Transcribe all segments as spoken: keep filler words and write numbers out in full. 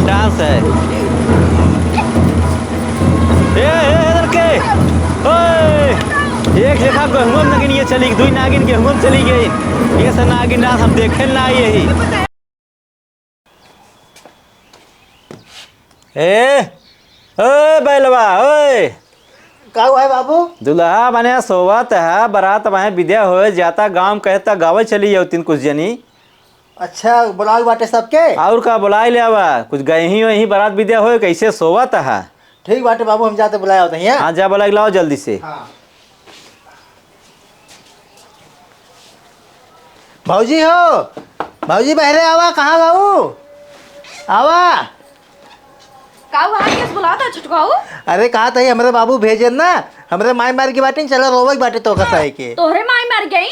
डांस है। ए, ए, इधर के। ओए, एक देखा गेहूं में नगिन ये चली, दुई नागिन गेहूं में चली गई। ये से नागिन डांस हम देखे ना आई यही। ए, ए, बैलवा, ओए। का हुआ है बाबू? दुल्हा बने सोवत है, बारात बने विदा होए जाता, गांव कहे त गावे चली जाओ तीन कुछ जनी। अच्छा, बुलाओ बाटे सबके? और का बुलाई ले आवा, कुछ गए ही वही बारात विदा होए, कैसे सोवत है? ठीक बाटे बाबू, हम जाते बुलाए आवत हैं। हाँ, जा बुलाई लाओ जल्दी से। हाँ। भौजी हो, भौजी बहरे आवा, कहाँ बाबू? आवा। का हुआ, केस बुलावत है छोटकाऊ? अरे कहा तही हमरे बाबू भेजे ना, हमरे माई मार के बाटिन, चला रोवे के बाटे तो कसाई के। तोहरे माई मार गई?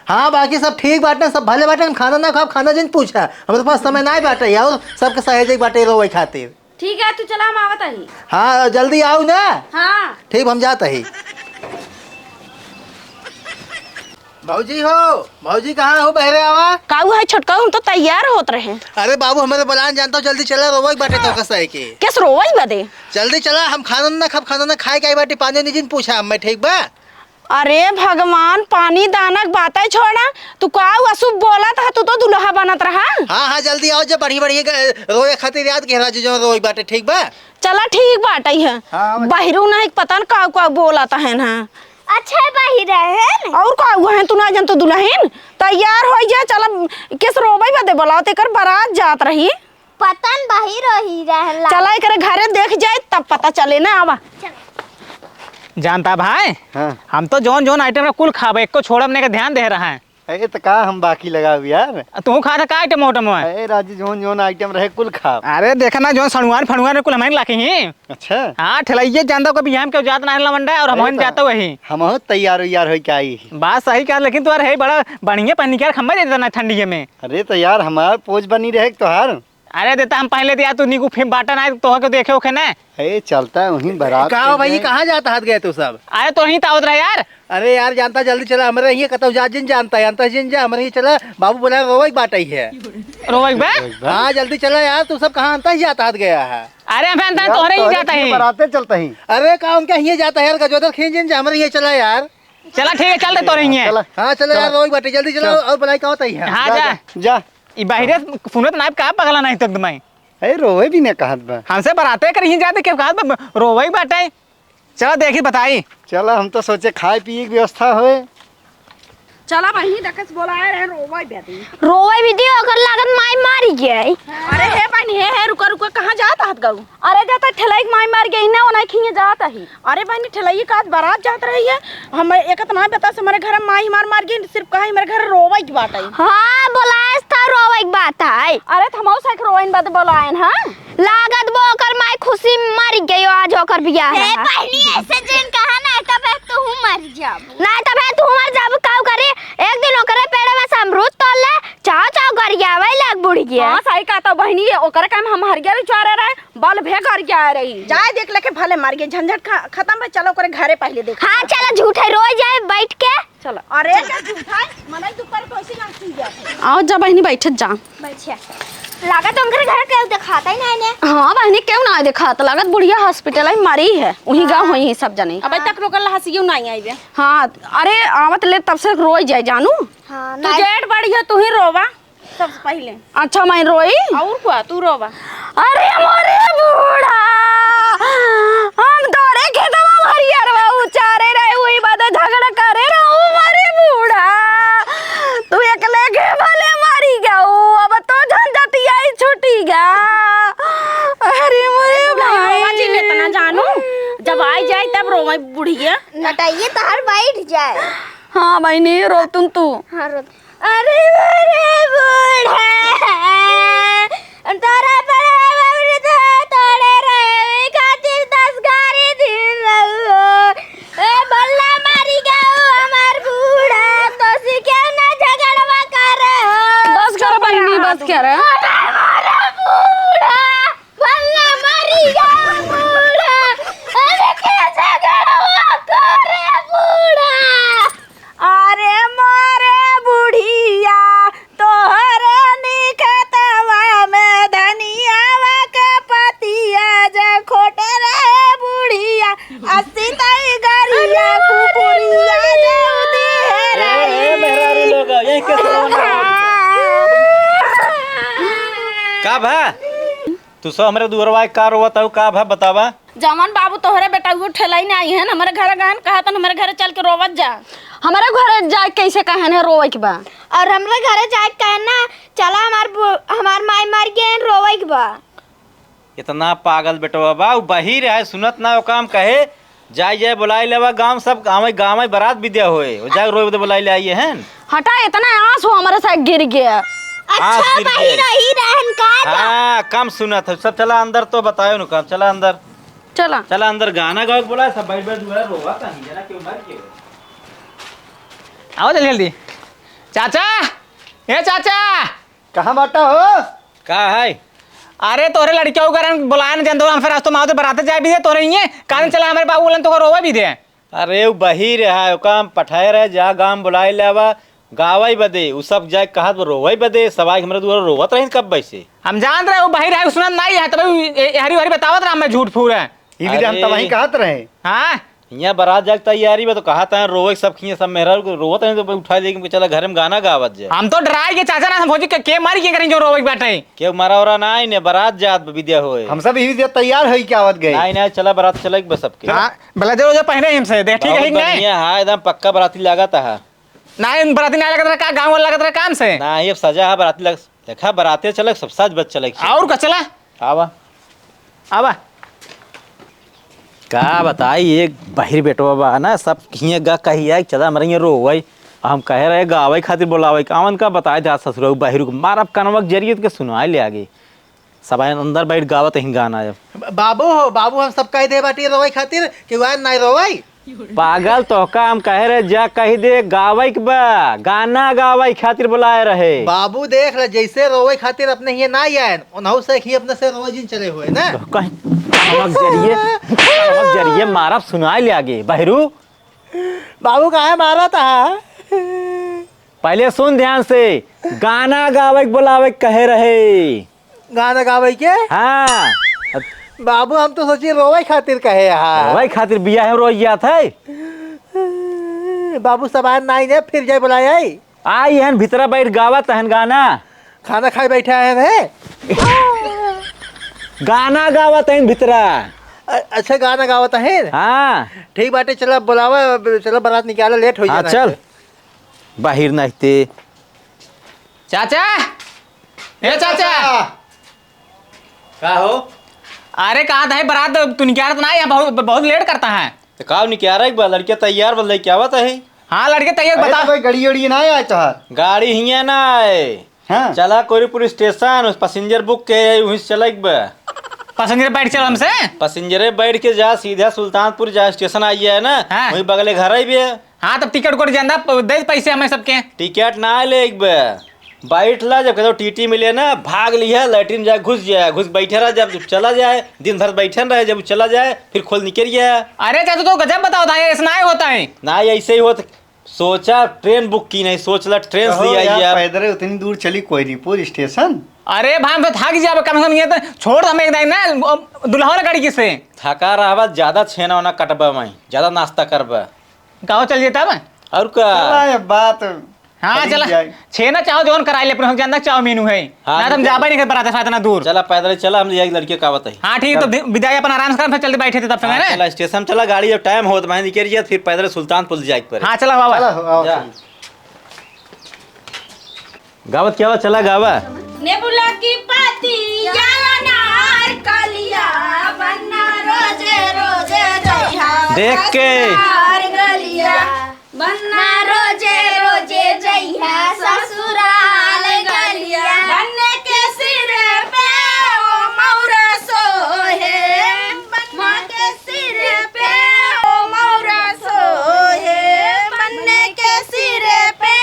हाँ, बाकी सब ठीक बाटे, सब भले बाटे, हम खाना ना खाब, खाना जिन पूछा, हमरे पास समय ना बाटे, और सबके सहेजे के बाटे रोवे खातिर। ठीक है, तू चला, हम आवत ही। हाँ, जल्दी आओ ना। हाँ। ठीक, हम जात ही। भौजी हो, भौजी कहाँ हो, बहरे आवा। काऊ है छोटका, हम तो तैयार होत रहे। अरे बाबू, हमरे बुलान जानता हो, जल्दी चला, रोवई बाटे तो कसाई के। केस रोवई बदे? जल्दी चला, हम खाना ना खाब, खाना ना खाए के आई बाटे, पानी नहीं जिन पूछा हमें, ठीक बा? अरे भगवान, पानी दाना के बातें छोड़ा, तू काऊ अशुभ बोलत है, तू तो दुल्हा बनत रहा। हाँ, हाँ, जल्दी आओ, जब बढ़िया, बढ़िया ग-, रोए खातिर याद के राजू जो रोई बाटे, ठीक बा? चला ठीक बाटे है। हाँ, हाँ। बहिरू नहीं पता न काऊ काऊ बोलत है ना। अच्छा है बहिरा है न? और काऊ है, तू ना जन तो दुल्हन तैयार हो जा, चला केस रोबई बदे बोला, तेकर बारात जात रही। पता न बहिरो ही रहला। चला एकरे घरे देख जाए तब पता चले ना। आवा। जानता भाई, हाँ। हम तो जौन जौन आइटम रहे कुल खाबे, एको छोड़ब नहीं का ध्यान दे रहा है। अरे तो का हम बाकी लगाब यार? तू खा था का आइटम वाइटम है? अरे राजू जौन जौन आइटम रहे कुल खाब। अरे देखा ना जौन सणुआन फणुआन कुल हमारे लाके ही। अच्छा। हाँ ठेलैये जानता को बिहाम के जात ना लवंडा और हम अरे तो जाता वही। हम तैयार उयार होई के आई। बात सही कहा लेकिन तू यार है बड़ा बढ़िया पहन के यार खम्बा दे देता ना ठंडी में। अरे तो यार हमार पोज बनी रहे तोहार। अरे देता हम पहले दिया तू नीकू फिर बाटा ना तोह के देखे ओखे ना। ए चलता है वहीं बारात का के भाई, लिए। कहाँ जाता हाथ गए तू सब? अरे तो वहीं तावत रहे यार। अरे यार जानता जल्दी चला, हमरे ये कतौ जा जिन जानता है, अंतस जिन जा, हमरे ये चला, बाबू बोला रोवे की बात आई है। रोवे की बा? हाँ जल्दी चला यार, तू सब कहाँ अंतस जाता हाथ गया है? अरे हम अंतस यार, तोहरे ही तोहरे जाता के ही। बाराते चलता ही। अरे का उनका ये जाता है यार, गजोदर खींच जिन जा, हमरे ये चला यार। चला ठीक है, चलते तोरे ही हैं। चला। हाँ चला चला। यार, रोवे की बात है, जल्दी चला चला। और बुलाई का होता ही है। हाँ जा, जा। जा, जा। ई बाहिरे सुनत नाई का पगला नाई तो एकदम आई। ए, रोवे भी ने कहत बा। हमसे बराते कर ही जाते के कहत बा, रोवे ही बाटे। चला देखी बताई। चला, हम तो सोचे खाए पिए की व्यवस्था होए। चला बहिनी, देखस बोलाए रहे, रोवे भी दी। रोवे भी दी, ओकर लागत माई मारी गई। अरे हे बहिनी, हे, हे, रुका, रुका, कहाँ जात हाथ गऊ? अरे जाता ठेलाई के माई मार गई ना, ओनाई खिए जात ही। अरे बहिनी, ठेलाई का आज बारात जात रही है, हम एक तो ना बता से हमारे घर में माई मार, मार गई, सिर्फ कहा हमारे घर रोवे की बात आई। हाँ, बोलायस था रोवे की बात आई। अरे तो हमहू से एक रोइन बद बोलायन, हाँ? लागत बा ओकर माई खुशी मर गई आज ओकर बियाह ए है। बहिनी, ऐसे जिन कहा ना, तब तू मर जाबू। ना तब तू मर जाबू, काऊ करी? एक दिन ओकरे पेड़े में से अमरूद तोड़ ले, चाव चाव गरियावे लग बुढ़िया। हाँ, सही कहा तो बहिनी, ओकरे काम हम हरिया चोरे रहे, बल भे गरिया रही। जाए देख लेके भले मर गए, झंझट ख-, खत्म भे, चलो ओकरे घरे पहले देख। हाँ, चलो झूठे रोज जाए बैठ के। चलो। अरे, का झूठा है? मनई दुख पर कैसे ना चुई जाए? आओ जा बहिनी, बैठत जा। बैठिया। लागत उनकर घर केहू देखाता ही नहीं ने। हाँ बहिनी, केहू ना देखात। लागत बुढ़िया हॉस्पिटल में मरी है। वहीं गाँव हाँ। हुई है सब जने। अबे तक रोकल हंसियो नहीं आई बे। हाँ, अरे आवत ले तब से रोई जाए जानू। हाँ, तू नहीं। जेठ बड़ी है, तू ही रोवा। सबसे पहिले। अच्छा, मैं रोई? और का, तू रोवा। अरे मोरे बूढ़ा, हम तोरे खेतवा में हरियरवा उचारे रहे, उही बात झगड़ा करे रहू, मोरे बूढ़ा। तू एकले के भले मरी गऊ, अब तो झंझटिया ही छूटी गा। अरे मोरे अरे भाई। रोवा जी, इतना जानू, जब आई जाए तब रोवा बुढ़िया। नटाइए तहर बैठ जाए। हाँ बहिनी, रो तुम तू। हाँ, रो। अरे मोरे बूढ़ा, तोरा बड़ा बाबूजी तो तोड़े रहे, ओई खातिर दस गारी दिन रहो। ए, बल्ला मारी गयो हमार बूढ़ा, तो सी क्यों ना झगड़वा करे हो? बस कर बहिनी, बस कर। अरे मोरे बूढ़ा, बल्ला मारी गयो बूढ़ा, अरे के झगड़वा करे बूढ़ा। अरे मोरे बुढ़िया, तोहरे निखतवा में धनियावा के का भा? तू सब हमरे दुअरवा के का रोवत हऊ, का भा बतावा? जवन बाबू तोहरे बेटउआ ठेलाई ना आई है, हमरे घरे गहन कहत हन, हमरे घरे चल के रोवत जा। हमरे घरे जाए कैसे कहन है रोवे के बा? और हमरे घरे जाए कहन ना, चला हमार बु-, हमार माई मर गए हैं, रोवे के बा। इतना पागल बेटवा बा, उ बहिर है, सुनत ना हो काम कहे, जाए जाए बुलाई लेवा गाँव सब, गाँव गाँव बरात विद्या होए, वो जाए रोए बदे बुलाई ले आइए हैं। हटा, इतना आस हो हमरे से गिर गया। आस अच्छा, गिर बहिर गए। रही रहन का बा? हाँ, कम सुनत है सब। चला अंदर तो बतायो नु काम, चला अंदर। चला। चला अंदर गाना गावे के बोला, सब बैठ बैठ हुआ रोवा तानी, जना क्यों मर क्यों। आओ जल्दी जल्दी। चाचा, ए चाचा। कहाँ बाटा हो? का है? अरे तोरे लड़किया उगरन बुलाए न जंदो हम, फिर आज तो माँ तो बराते जाए भी है तोरे इये। कान चला हमरे बाबू बोलन तो रोवे भी दे। अरे उ बहिर है, ओका हम पठाए रहे, जा गाँव बुलाए ले आवा, गावई बदे, उ सब जाए कहत बा रोवई बदे, सवाई हमरे दुआर रोवत रहिन कब वैसे। हम जानत रहे उ बहिर है, सुनत नाई है, तबे उ ए-, एहरी ओहरी बतावत रहा, मैं झूठ फूर है। ई भी हम अरे। तबही कहत रहे। हाँ। हियाँ बरात जाए के तैयारी बा तो कहत है रोवे सब खिए सब मेहरा रोवत रहिन तो उठा लेके चला घरे में गाना गावत जाए। हम तो डराए के चाचा ना, हम सोची के, के मारी के करें जो रोवे के बाटे। केहू मारा ओरा ना आई ने, बरात जात बा, विद्या होए। हम सब यही विद्या तैयार होई के आवत गए। नहीं, नहीं, चला बरात चला एक बस सबके। हाँ, ब्लेजर उलेजर पहने हमसे, देख, ठीक है बहुत कि नहीं? बढ़िया, हाँ, एकदम पक्का बराती लागत है। नहीं, बराती नहीं लागत रहा, का गाँव वाला लागत रहा काम से? नहीं, अब सजा है बराती लग, देखा, बराते चले, सब सज बज चले। और का चला? आवा। आवा। का बताई, एक बहिर बेटवा बा ना, सब हियाँ गा कही आई, चला हमरे हियाँ रोवई। हम कहे रहे गावई खातिर बोलावई, कावन का बताए जा ससुरा, उ बहिर को मारब कनवा के जरिए के सुनाए ले आगे। सब आए अंदर बैठ गावत ही गाना अब। ब-, बाबू हो, बाबू हम सब कह दे बाटी रोवई खातिर कि वह नहीं रोवई। पागल तोहका हम कहे रहे जा कह दे गावई के बा, गाना गावई खातिर बुलाए रहे। बाबू देख ले जैसे रोवई खातिर अपने हिये ना आए, उन्हों से ही अपने से रोवई जिन चले हुए ना। तो कहीं कनवा के जरिए, कनवा के जरिए मारब सुनाए ले आगे, बहरू। बाबू काहे मारा था? पहले सुन ध्यान से, गाना गावे के बुलावे के कहे रहे। गाना गावे के? हाँ। बाबू, हम तो सोची रोवे खातिर कहे हा। रोवे खातिर बियाह में रोई जात है। बाबू, सब आन नाई ने, फिर जाए बुलाए आई। आई हन भीतरा बैठ गावत हन गाना। खाना खाए बैठा है रे। गाना गावत हन भीतरा। अ-, अच्छा, गाना गावत है? हाँ। ठीक बाटे, चला बुलावा, चला बारात निकाला, लेट हो हाँ, जाना चल। है। बाहिर नहीं ते। चाचा, ए चाचा। का हो? अरे कहा था बारात तू निकालत ना, यहाँ बहुत, बहुत लेट करता है। तो का निकाल रहा एक बार, लड़के तैयार बा, लेके आवत है। हाँ, लड़के तैयार अरे बता। तो कोई गाड़ी उड़ी ना आए तोहार? गाड़ी हियाँ ना आए। हाँ। चला कोरीपुर स्टेशन, उस पैसेंजर बुक के, वहीं से चला एक बार। पैसेंजर बैठ चल हमसे। पैसेंजरे बैठ के जा, सीधा सुल्तानपुर जा, स्टेशन आई है ना, हाँ। वहीं बगले घर आई भी है। हाँ, तब टिकट उकट ज्यादा प-, दे पैसे हमें सबके। टिकट ना ले एक बे। बैठ ला, जब कतो टीटी मिले ना, भाग लिया, लैट्रिन जाए, घुस जाए, घुस बैठे रह, जब चला जाए, दिन भर बैठन रहे, जब चला जाए, फिर खोल निकल जाए। अरे चाचा, तो गजब बताओ था, ऐसा ना होता है। ना, ऐसे ही होत। सोचा, ट्रेन बुक की नहीं, सोच ला, ट्रेन से कहो आई यार, अब। पैदल उतनी दूर चली कोयलीपुर स्टेशन। अरे भाई, हम तो थक जाबे, कम से कम ये तो छोड़, हम एक दाई ना, दुल्हा वाला गाड़ी किसे? थका रहबा, ज्यादा छेना ओना कटबा मैं, ज्यादा नाश्ता करबा। गाँव चल जेता बा। और का? चला, ये बात हाँ, करी चला। जाए। छेना चाहो जौन कराई ले, पर हम जानना चाहो मेनू है। हाँ, ना तो हम निकल। जाबे नहीं कर बरात साथ ना दूर। चला, पैदल चला, हम ले जाएगी लड़के का बताई। हाँ, ठीक, तो चल। दि-, विदाई अपन आराम से कर, फिर चलते बैठे थे तब से, हाँ, है ना? चला, स्टेशन चला, गाड़ी जब टाइम हो तो मैं निकल जाए, फिर पैदल सुल्तानपुर जाए के पड़े। हाँ, चला, बाबा। चला, आओ, जा। चल। गावत क्या बा? चला गावा। नेबुला की पत्तिया अनार कलिया, बन्ना रोजे रोजे जइहा देख के। ससुरार गलिया। बन्ना रोजे रोजे जइहा ससुराल गलिया। बन्ने के सिर पे ओ मौरा सोहे, बन्ने के सिर पे ओ मौरा सोहे, बन्ने के सिर पे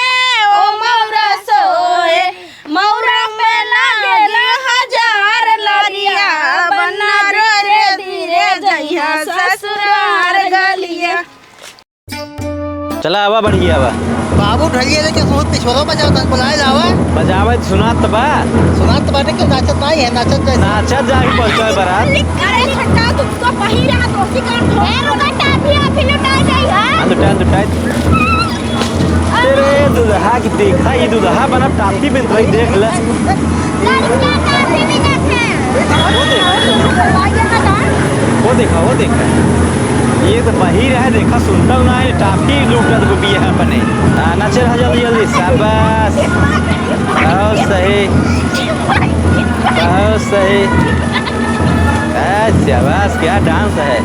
ओ मौरा सोहे। मौरा पे लागेला हजार लरिया, बन्ना रे धीरे जइहा ससुरार गलिया। चला आवा, बढ़िया बा। बाबू ढलिया लेके बहुत पिछोरो बजाओ, तन बुलाए लावा। बजावे त सुनात बा। सुनात बाटे कि नाचत नाई है, नाचत जाए। नाचत जाके पहुंचाए बारात। अरे छक्का, तुम तो पहिरा दोषी कर दो। ए, रुका, टाफी, अभी लुटा जाई, हाँ? हाँ, लुटा, लुटा। तेरे दुल्हा की देखा, ये दुल्हा बना टाफी में भाई देख ले। लड़कियां टाफी में वो देखा, वो देखा, ये तो बहिर है, देखा, सुनता हूँ ना, ये टाफी लूटत को भी है अपने। हाँ, नाचे रहा जल्दी जल्दी, शाबाश, बहुत सही, बहुत सही। आ, शाबाश, क्या डांस है।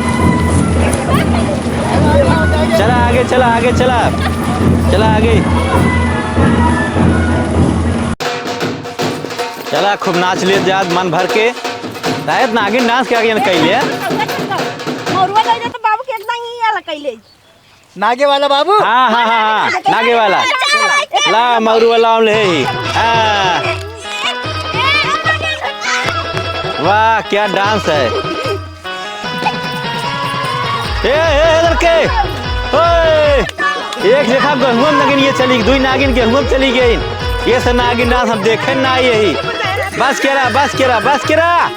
चला आगे, चला आगे, चला, चला आगे। चला, खूब नाच लिए जात मन भर के। शायद नागिन डांस क्या किया कैले। मरुआ ले जात बाबू के एकदम ही आला कैले। नागे वाला बाबू। हाँ, हाँ, हाँ, हाँ, नागे वाला। ला, मरुआ लाओ ले ही। हाँ। वाह, क्या डांस है। ए, ए, ए, लड़के। ओए, एक जगह गेहूं में नागिन ये चली, दुई नागिन गेहूं में चली गई। ये से नागिन डांस हम देखे ना यही। बस केरा, बस केरा, बस केरा।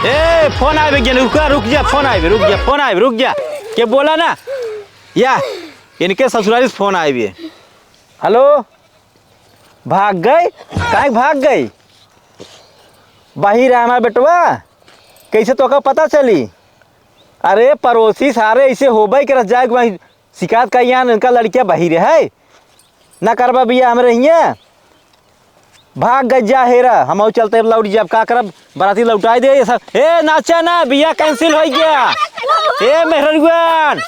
ए, फोन आवे के, रुक, रुक जा, फोन आवे, रुक जा, फोन आवे, रुक जा। के बोला ना? या, इनके ससुरारी से फोन आए भी। हेलो, भाग गई? काहे भाग गई? बाहिर है हमार बेटवा, कैसे तोका पता चली? अरे पड़ोसी सारे ऐसे होबे करत जाए कि वहीं शिकायत का यहाँ इनका लड़किया बाहिर है, ना करबा बिया हमरे हियाँ। भाग गई जा हेरा, हम और चलते लौट जाब, का करब, बराती लौटाई दे ये सब। ए नाचा ना, बिया कैंसिल हो गया। ए मेहररुआन,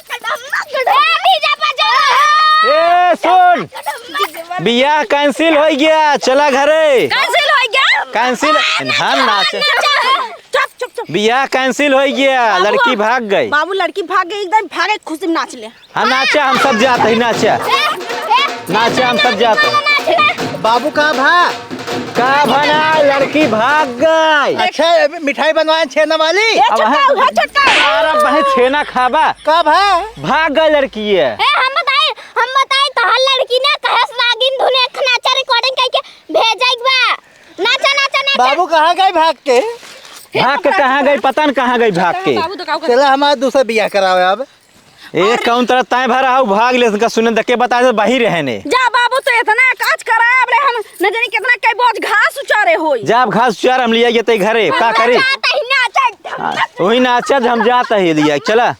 ए सुन, बिया कैंसिल हो गया, चला घरे। कैंसिल हो गया? कैंसिल? हाँ, नाचे। चुप, चुप, चुप। बिया कैंसिल हो गया, बाबू, लड़की भाग गई। बाबू, लड़की भाग गई, एकदम भागे, खुशी में नाच ले। हाँ, नाचे हम सब जात ही, नाचे। ए, ए, नाचे हम सब जात ही। बाबू, का भा? का भा ना, लड़की भाग गई। अच्छा, ए, मिठाई बनवाए छेना वाली? ए, अब छोटका, है, उहे छोटका। अरे, बहे छेना खाबा। का भा? भाग गई लड़की है। ए, हम बताई, हम बताई, तोहर लड़की ना कहे से नागिन धुन एक नाचा recording करके भेजे के बा। नाचा, नाचा, नाचा। बाबू कहाँ गई भाग के? भाग के कहाँ गई, पता न कहाँ गई भाग के। बाबू तो का चला, हमारा दूसरा बियाह करावे अब। ए, अरे। कौन तरह तय भरा हऊ, भाग ले, उनका सुने दके बताए तो बाहिर रहे ने। जा बाबू, तो इतना काज कराए, अब रे हम न जानी कितना कई बोझ घास उचारे होई। जा, अब घास उचार, हम लिया ये ते घरे, का हम करी? जात ही नाचा। हाँ, वही नाचा, हम जात ही लिया, चला।